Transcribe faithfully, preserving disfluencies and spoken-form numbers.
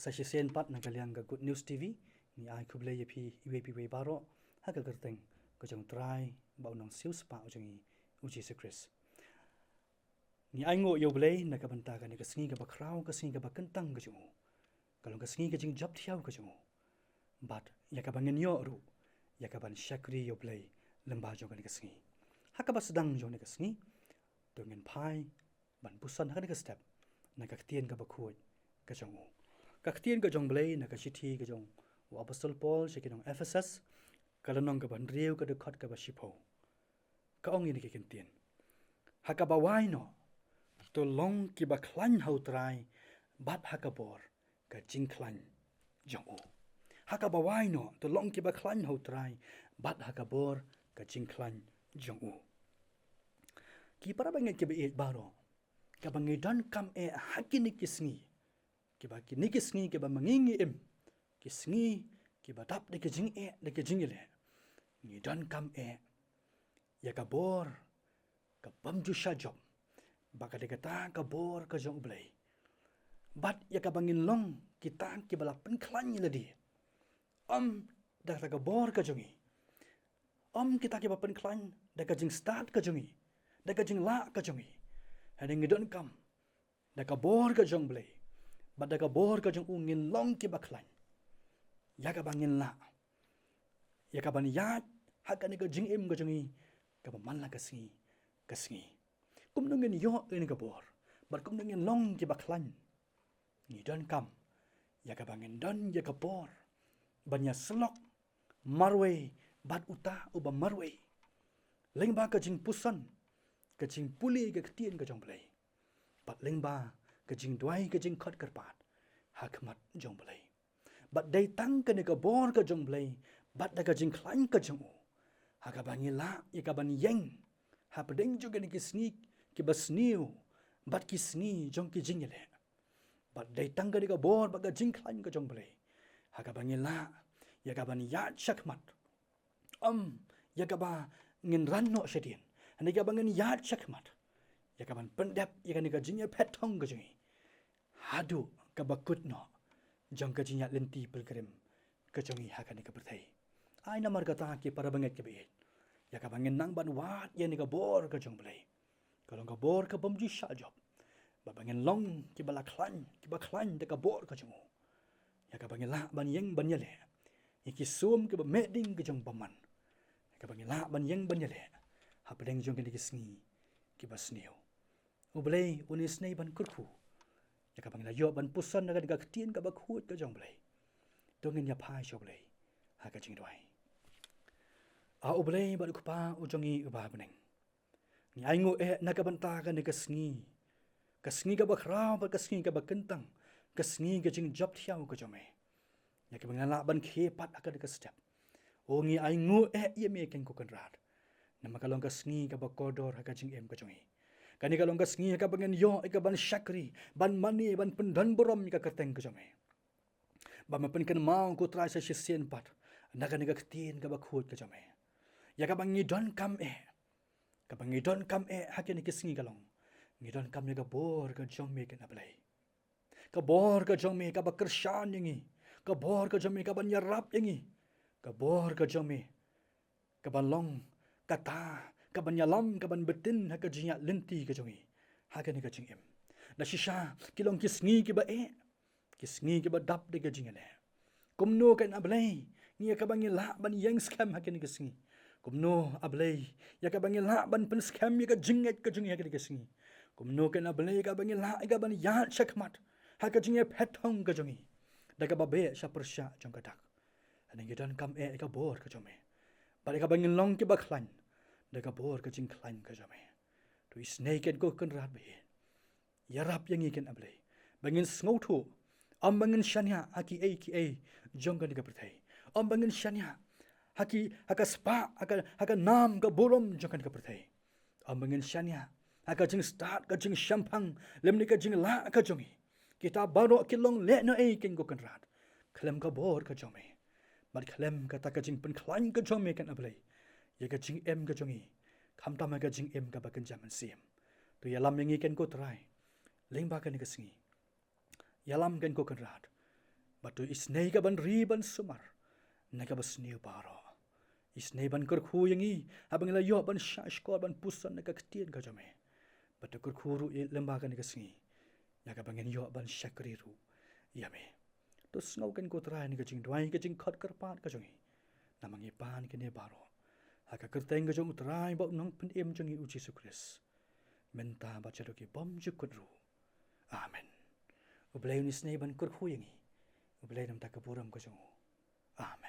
Ta shisien pat na ka liang ka Good News T V, ngi ai khublei ïa phi iwei pa iwei baroh ha ka kyrteng ka jong u Trai bad u Nongsiewspah u jong ngi, u Jisu Khrist. Ngi ainguh ïa u Blei na ka bynta kane ka sngi kaba khraw, ka sngi kaba kyntang ka jong u. Ka long ka sngi ka jingjop thiaw ka jong u. Bad ïa kaba ngin ïoh ruh ïa kaban shakri ïa u Blei lyngba jong kane ka sngi. Ha kaba sdang jong kane ka sngi, to ngin phai ban puson ha kane ka step na ka ktien kaba khuid ka jong u. Ka ktien ka jong u Blei na ka shithi ka jong u Apostol Paul sha ki nong Ephesus, ka lynnong kaba hynriew, ka dkhot kaba shiphew. Ka ong ïa kine ki kyntien: Ha kaba wai noh, to long kiba khlaiñ ha u Trai bad ha ka bor ka jingkhlaiñ jong u. Ha kaba wai noh, to long kiba khlaiñ ha u Trai bad ha ka bor ka jingkhlaiñ jong u. Ki para bangeit kiba ïeit baroh, kaba ngi donkam eh ha kine ki sngi, kiba kine ki sngi kiba ma ngi ngi im, ki sngi kiba dap da ki jingeh, da ki jingïaleh, ngi donkam eh ïa ka bor ka bym ju shah jop, ba ka dei kata ka bor ka jong u Blei. Bad ïa kaba ngin long kita kiba la pynkhlaiñ ïa lade, ym da kata ka bor ka jong ngi, ym kita kiba pynkhlaiñ da ka jingstad ka jong ngi, da ka jinglah ka jong ngi. Hynrei ngi donkam da ka bor ka jong u Blei, bad da ka bor ka jong u ngin long kiba khlaiñ ïa kaba ngin lah, ïa kaban ïaid ha kane ka jingim ka jong ngi kaba man la ka sngi ka sngi. Kumno ngin ïoh ïa kane ka bor bad kumno ngin long kiba khlaiñ? Ngi donkam ïa kaba ngin don ïa ka bor ban ïasyllok marwei bad uta uba marwei, lyngba ka jingpuson, ka jingpule ka ktien ka jong u Blei, bad lyngba ka jingduwai, ka jingkhot kyrpad ha khmat jong u Blei. Bad dei tang kane ka bor ka jong u Blei bad da ka jingkhlaiñ ka jong u, ha kaba ngi lah ïa kaban ïeng hapdeng jong kine ki sngi kiba sniew bad ki sngi jong ki jingïaleh. Bad dei tang kane ka bor bad ka jingkhlaiñ ka jong u Blei, ha kaba ngi lah ïa kaban ïaid shakhmat, ym ïa kaba ngin ran noh shadien, hynrei ïa kaba ngin ïaid shakhmat, ïa kaban pyndep ïa kane ka jingïaphet thong ka jong ngi haduh kaba kut noh jong ka jingïaid lynti pilgrim ka jong ngi ha kane ka pyrthei. Ai namar kata, ki para bangeit kiba ïeit, ïa kaba ngin nang ban wad ïa kane ka bor ka jong u Blei, ka long ka bor ka bym ju shah jop, bad ba ngin long kiba la khlaiñ, kiba khlaiñ da ka bor ka jong u, ïa kaba ngin lah ban ïeng ban ïaleh ïa ki sum kiba meh ding ka jong u bymman, ïa kaba ngin lah ban ïeng ban ïaleh hapdeng jong kine ki sngi kiba sniew. U Blei un isynei ban kyrkhu ïa kaba ngi la ïoh ban puson na ka ktien kaba khuid ka jong u Blei. To ngin ïa phai sha u Blei ha ka jingduwai. A u Blei bad u Kpa u jong ngi uba ha bneng, ngi ainguh eh na ka bynta kane ka sngi, ka sngi kaba khraw bad ka sngi kaba kyntang, ka sngi ka jingjop thiaw ka jong me, ïa kaba ngi la lah ban khie pat ha kane ka step. O, ngi ainguh eh ïa me Kynrad, namar ka long ka sngi kaba kordor ha ka jingim ka jong ngi. Kane ka long ka sngi ha kaba ngin ïoh ïa kaban shakri, ban mane, ban pyndon burom ïa ka kyrteng ka jong me, ba me pynkynmaw, ko Trai, sa shisien pat na kane ka ktien kaba khuid ka jong me, ïa kaba ngi donkam eh, kaba ngi donkam eh ha kine ki sngi ka long, ngi donkam ïa ka bor ka jong me, Kynrad Blei. Ka bor ka jong me kaba kyrshan ïa ngi, ka bor ka jong me kaban ïarap ïa ngi, ka bor ka jong me kaban long kata kaban ïalam, kaban btin ha ka jingïaid lynti ka jong ngi ha kane ka jingim. Da shisha ki long ki sngi kiba eh, ki sngi kiba dap da ka jingïaleh. Kumno, Kynrad Blei, ngi, ïa kaba ngi lah ban ïeng skhem ha kine ki sngi? Kumno, A Blei, ïa kaba ngi lah ban pynskhem ïa ka jingngeit ka jong ngi ha kine ki sngi? Kumno, Kynrad Blei, ïa kaba ngi lah ïa kaban ïaid shakhmat ha ka jingïaphet thong ka jong ngi da kaba beh sha pyrshah jong ka dak? Hynrei ngi donkam eh ïa ka bor ka jong me, bad ïa kaba ngin long kiba khlaiñ da ka bor ka jingkhlaiñ ka jong me. To isynei, ko Kynrad ba ïeit, ïarap ïa ngi, Kynrad Blei, ba ngin sngewthuh, ym ba ngin shaniah ha kiei kiei jong kane ka pyrthei, ym ba ngin shaniah ha ki, ha ka spah, ha ka, ha ka nam ka burom jong kane ka pyrthei, ym ba ngin shaniah ha ka jingstad, ka jingshemphang, lymne ka jinglah ka jong ngi. Kita baroh ki long lehnohei, ko Kynrad, khlem ka bor ka jong me, bad khlem kata ka jingpynkhlaiñ ka jong me, Kynrad Blei, ïa ka jingim ka jong ngi, khamtam ha ka jingim kaba kynja mynsiem. To ïalam ïa ngi, ko Trai, lyngba kane ka sngi. Ïalam, ko Kynrad, Bad to isynei ka ban ri ban sumar na kaba sniew baroh. Isynei ban kyrkhu ïa ngi haba ngi la ïoh ban shahshkor ban puson na ka ktien ka jong me. Bad to kyrkhu ruh ïa lem bad kane ka sngi ïa kaba ngin ïoh ban shakri ruh ïa me. To sngewkhein ko Trai ïa ka jingduwai ka jingkhot kyrpad ka jong ngi. Namar ngi pan kine baroh ha ka kyrteng ka jong u Trai bad u Nongpynim jong ngi u Jisu Khrist, mynta bad shaduh ki bymjukut ruh. Amen. U Blei un isynei ban kyrkhu ïa ngi. U Blei un ïoh ïa ka burom ka jong u. Amen.